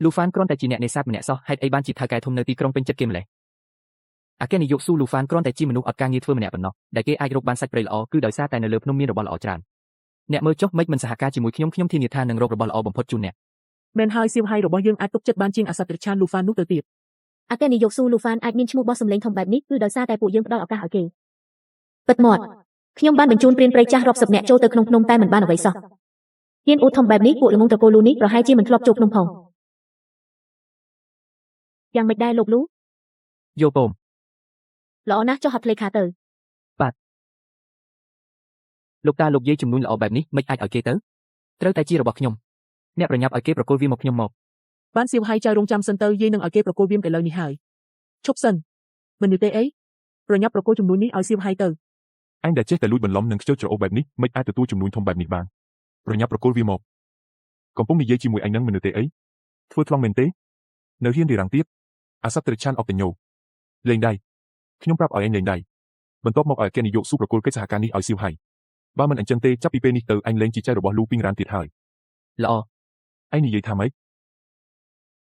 លូហ្វានគ្រាន់តែជាអ្នកនេសាទម្នាក់សោះហេតុអីបានជាថៅកែធំនៅទីក្រុងពេញចិត្តគេម្ល៉េះអគ្គនាយកស៊ូលូហ្វានគ្រាន់តែជាមនុស្សអត់ការងារធ្វើម្នាក់ប៉ុណ្ណោះដែលគេអាចរកបានសាច់ព្រៃល្អគឺដោយសារតែនៅលើភ្នំមានរបស់ល្អច្រើនអ្នកមើលចុះមិនមិនសហការជាមួយខ្ញុំខ្ញុំធានាថានឹងរករបស់ល្អបំផុតជូនអ្នក មែនហើយសៀវហៃរបស់យើងអាចទុកចិត្តបានជាងអសត្រិឆានលូហ្វាននោះទៅទៀត អគ្គនាយកស៊ូលូហ្វានអាចមានឈ្មោះបោះសម្លេងធំបែបនេះគឺដោយសារតែពួកយើងផ្ដល់ឱកាសឲ្យគេពិតមាត់ខ្ញុំបានបញ្ជូនព្រានព្រៃចាស់រាប់សិបនាក់ចូលទៅក្នុងភ្នំតែមិនបានអ្វីសោះហ៊ានអួតធំបែបនេះពួកល្ងងត្រកូលលូនេះប្រហែលជាមិនធ្លាប់ចូលភ្នំផងយ៉ាងម៉េចដែរលោកលូ យោពម ល្អណាស់ចុះហត្ថលេខាទៅ លោកតាលោកយាយជំនួញល្អបែបនេះមិនអាចឲ្យគេទៅត្រូវតែជារបស់ខ្ញុំអ្នកប្រញាប់ឲ្យគេប្រគល់វាមកខ្ញុំមក បានសៀវហៃចៅរងចាំសិនទៅយាយនឹងឲ្យគេប្រគល់វាឥឡូវនេះហើយឈប់សិនមិនយូរទេអីប្រញាប់ប្រគល់ជំនួញនេះឲ្យសៀវហៃទៅ អញដែលចេះតែលួចបន្លំនិងខ្ជិលច្រអូសបែបនេះមិនអាចទទួលជំនួញធំបែបនេះបានប្រញាប់ប្រគល់វាមកកំពុងនិយាយជាមួយអញនឹងមិននៅទេអីធ្វើថ្លង់មែនទេនៅហ៊ានរារាំងទៀតអាសត្វត្រឆានអបតញោលេងដៃខ្ញុំប្រាប់ឲ្យអញលេងដៃបន្ទាប់មកឲ្យអគ្គនាយកស៊ូប្រគល់កិច្ចសហការនេះឲ្យសៀវហៃបើមិនអញ្ចឹងទេចាប់ពីពេលនេះទៅអញលែងជាចៅរបស់លូពីងរ៉ានទៀតហើយ ល្អ ឯងនិយាយថាម៉េច